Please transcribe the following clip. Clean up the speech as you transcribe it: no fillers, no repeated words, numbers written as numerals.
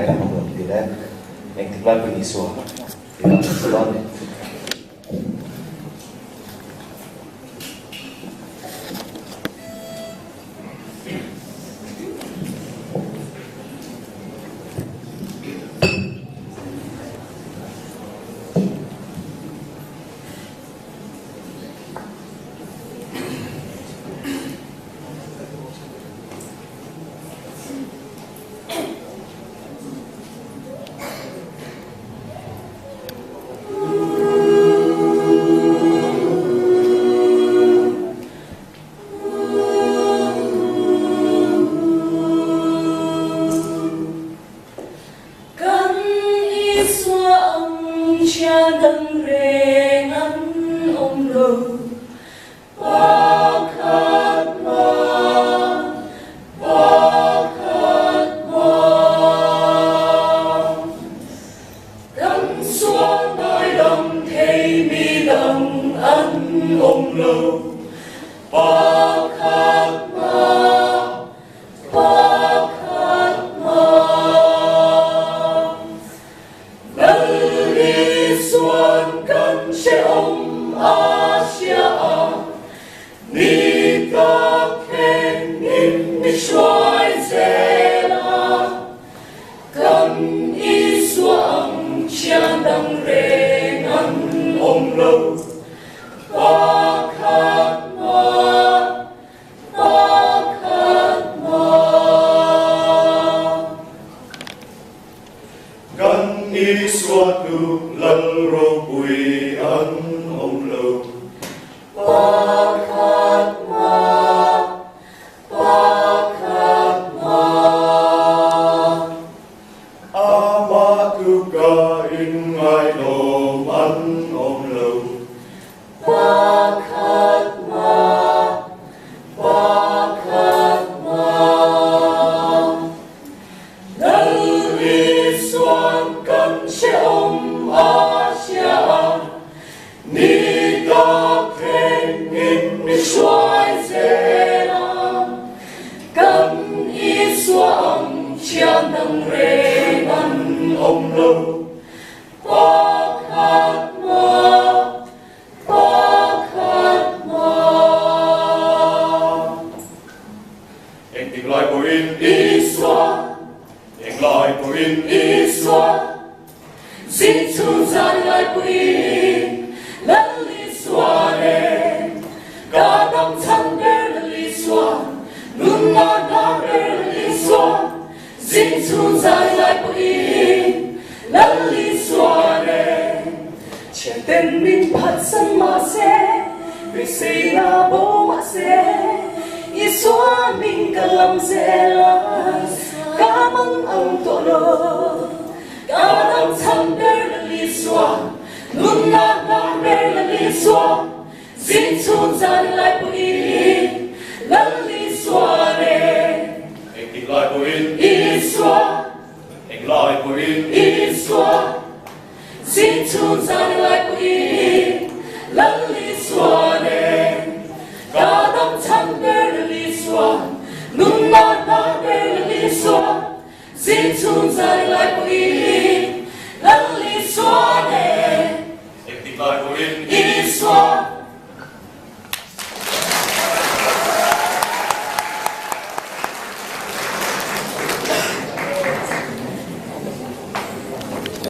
Ka nuam ti le. Engtik lai pawhin Isua i dah hmasa dawn ni. Kan Isua ang thian dang reng an awm lo. Pakhat mah, pakhat mah. Kan sual ngaidam thei mi dang an awm lo. Pakhat mah, pakhat mah. Lal Isuan kan hrehawm a hria a, ni tak thlengin mi hruai zel a. Kan Isua ang thian dang reng an awm lo, pakhat mah pakhat mah. Kan Isua tluk lal ropui an awm lo. Pakhat mah, pakhat mah. Amah tluka inngailawm an awm lo. Pakhat mah, pakhat mah. Lal Isuan kan hrehawm a hria a, ni tak thlengin mi hruai zel a. Kan Isua ang thian dang reng an awm lo, pakhat mah, pakhat mah. Engtik lai pawhin Isua, eng lai pawhin Isua. Zing chhung zan lai pawhin Lal Isua nen. Ka dam chhan ber Lal Isua, nunna hna ber Lal Isua. Zing chhung zan lai pawhin Lal Isua nen. Thianten min phatsan mahse, beiseina bo mahse, Isua min ka lam zel a, ka mang ang tawh lo. Ka dam chhan ber Lal Isua, nunna hna ber Lal Isua, zing chhung zan lai pawhin Lal Isua nen. Engtik lai pawhin Isua. Eng lai pawhin Isua. Zing chhung zan lai pawhin Lal Isua nen. Ka dam chhan ber Lal Isua, nunna hna ber Lal Isua, zing chhung zan lai.